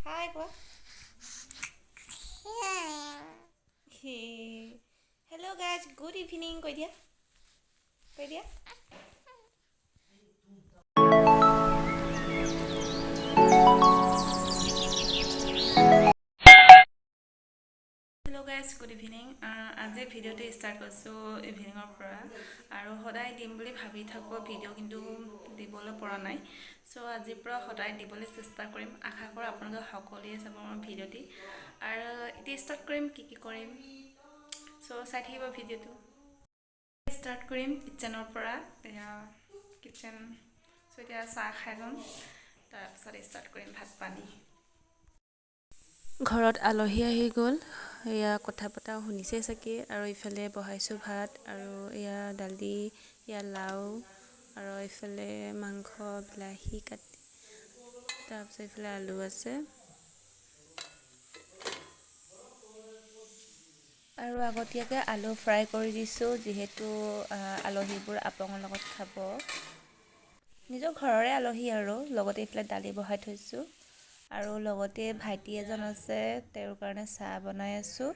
হাই কোৱা। Hello' guys, good evening কৈ দিয়া, কৈ দিয়া। Hello' guys, good evening. আজি ভিডিঅ'টো ষ্টাৰ্ট কৰিছোঁ ইভিনিঙৰ পৰা আৰু সদায় দিম বুলি ভাবি থাকোঁ ভিডিঅ', কিন্তু দিবলৈ পৰা নাই। চ' আজিৰ পৰা সদায় দিবলৈ চেষ্টা কৰিম। আশা কৰোঁ আপোনালোকে সকলোৱে চাব মোৰ ভিডিঅ'টি। আৰু এতিয়া ষ্টাৰ্ট কৰিম, কি কি কৰিম, চ' চাই থাকিব ভিডিঅ'টো। ষ্টাৰ্ট কৰিম কিটচেনৰ পৰা। এয়া কিটচেন। চ' এতিয়া চাহ খাই ল'ম, তাৰপিছত ষ্টাৰ্ট কৰিম ভাত পানী। ঘৰত আলহী আহি গ'ল, এয়া কথা পতা শুনিছেই চাগে। আৰু ইফালে বহাইছোঁ ভাত আৰু এয়া দালি, এয়া লাও আৰু এইফালে মাংস, বিলাহী কাটি, তাৰপিছত এইফালে আলু আছে। আৰু আগতীয়াকৈ আলু ফ্ৰাই কৰি দিছোঁ, যিহেতু আলহীবোৰ আপঙৰ লগত খাব, নিজৰ ঘৰৰে আলহী। আৰু লগতে এইফালে দালি বহাই থৈছোঁ আৰু লগতে ভাইটি এজন আছে, তেওঁৰ কাৰণে চাহ বনাই আছোঁ।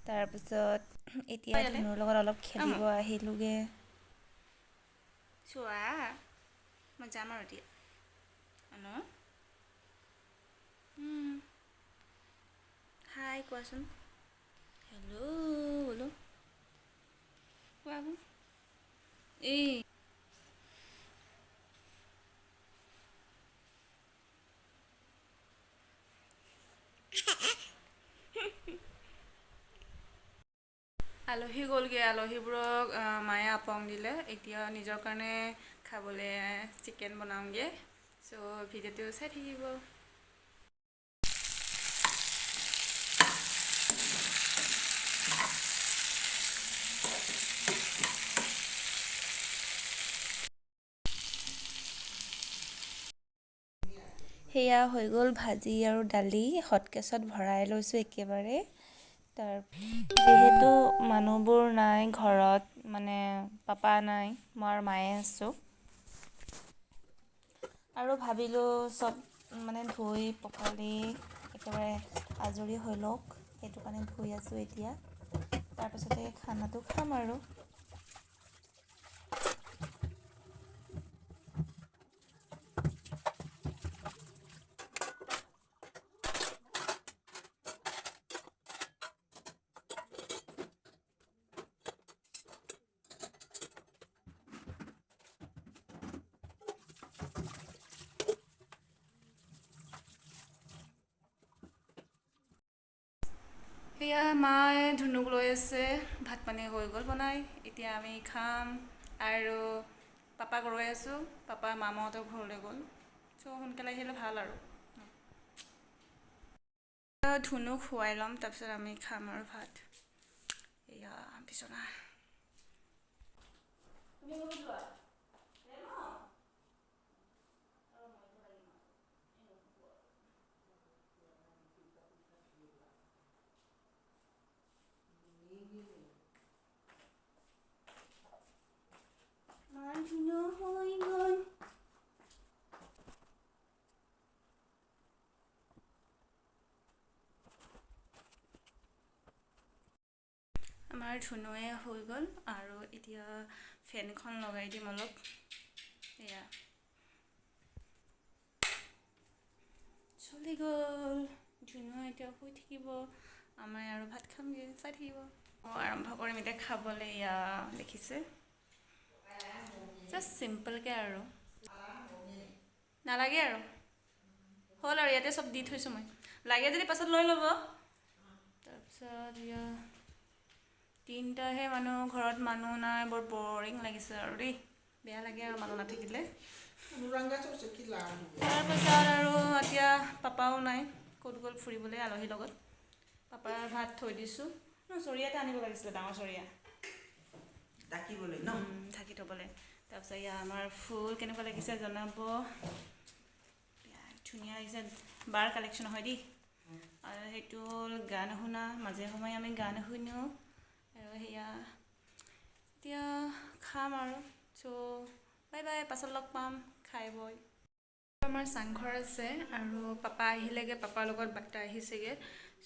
তাৰপিছত এতিয়া ধুনুৰ লগত অলপ খেলিব আহিলোগৈ। চোৱা, মই যাম আৰু এতিয়া ন। হাই কোৱাচোন, হেল্ল' বোলো কোৱা। এই আলহী গ'লগৈ, আলহীবোৰক মায়ে আপং দিলে। এতিয়া নিজৰ কাৰণে খাবলৈ চিকেন বনাওঁগৈ। চ' ভিডিঅ'টো চাই থাকিব। সেয়া হৈ গ'ল ভাজি আৰু দালি, হটকেছত ভৰাই লৈছোঁ একেবাৰে। তাৰ যিহেতু মানুহবোৰ নাই ঘৰত, মানে পাপা নাই, মই আৰু মায়ে আছোঁ। আৰু ভাবিলোঁ চব মানে ধুই পখালি একেবাৰে আজৰি হৈ লওক, সেইটো কাৰণে ধুই আছোঁ এতিয়া। তাৰপিছতে খানাটো খাম আৰু। সেয়া মায়ে ধুনুক লৈ আছে। ভাত পানী হৈ গ'ল বনাই, এতিয়া আমি খাম। আৰু পাপাক ৰৈ আছোঁ, পাপা মামাহঁতৰ ঘৰলৈ গ'ল। চ' সোনকালে আহিলে ভাল আৰু। ধুনুক শুৱাই ল'ম, তাৰপিছত আমি খাম আৰু ভাত। এয়া বিচনা। ধুনু হৈ গ'ল। আমাৰ ধুনুৱে হৈ গ'ল আৰু এতিয়া ফেনখন লগাই দিম অলপ। এয়া চলি গ'ল, ধুনুৱে এতিয়া শুই থাকিব, আমাৰ আৰু ভাত খামগৈ। চাই থাকিব। আৰম্ভ কৰিম এতিয়া খাবলৈ। এয়া দেখিছে, জাষ্ট চিম্পলকৈ আৰু নালাগে আৰু হ'ল আৰু ইয়াতে চব দি থৈছোঁ মই, লাগে যদি পাছত লৈ ল'ব। তাৰপিছত এয়া তিনিটাহে মানুহ, ঘৰত মানুহ নাই, বৰ বৰিং লাগিছে আৰু দেই, বেয়া লাগে আৰু মানুহ নাথাকিলে। তাৰপাছত আৰু এতিয়া পাপাও নাই, ক'ত গ'ল ফুৰিবলৈ আলহীৰ লগত। পাপাৰ ভাত থৈ দিছোঁ। ন চৰিয়া এটা আনিব লাগিছিলে, ডাঙৰ চৰিয়া ঢাকিবলৈ ন, ঢাকি থ'বলৈ। তাৰপিছত এয়া আমাৰ ফুল কেনেকুৱা লাগিছে জনাব। ধুনীয়া লাগিছে, বাৰ কালেকশ্যন হয় দেই। আৰু সেইটো হ'ল গান শুনা, মাজে সময়ে আমি গান শুনো। আৰু সেয়া এতিয়া খাম আৰু। চ' বাই বাই, পাছত লগ পাম খাই বৈ। আমাৰ চাংঘৰ আছে আৰু পাপা আহিলেগৈ, পাপাৰ লগত বাট্টা আহিছেগৈ।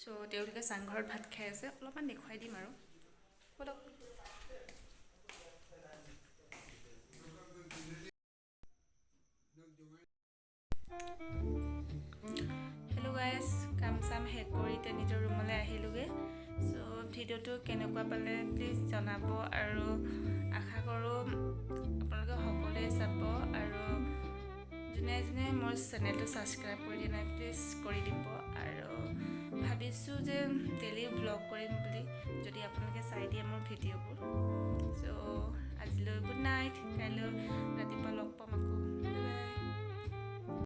চ' তেওঁলোকে চাংঘৰত ভাত খাই আছে, অলপমান দেখুৱাই দিম আৰু ব'লক। হেল্ল' গাইজ, কাম চাম শেষ কৰি এতিয়া নিজৰ ৰুমলৈ আহিলোগৈ। চ' ভিডিঅ'টো কেনেকুৱা পালে প্লিজ জনাব আৰু আশা কৰোঁ আপোনালোকে সকলোৱে চাব আৰু যোনে যোনে মোৰ চেনেলটো ছাবস্ক্ৰাইব কৰি দিয়া নাই, প্লিজ কৰি দিব। আৰু ভাবিছোঁ যে ডেইলি ব্লগ কৰিম বুলি, যদি আপোনালোকে চাই দিয়ে মোৰ ভিডিঅ'বোৰ। চ' আজিলৈ গুড নাইট, কাইলৈ ৰাতিপুৱা লগ পাম আকৌ।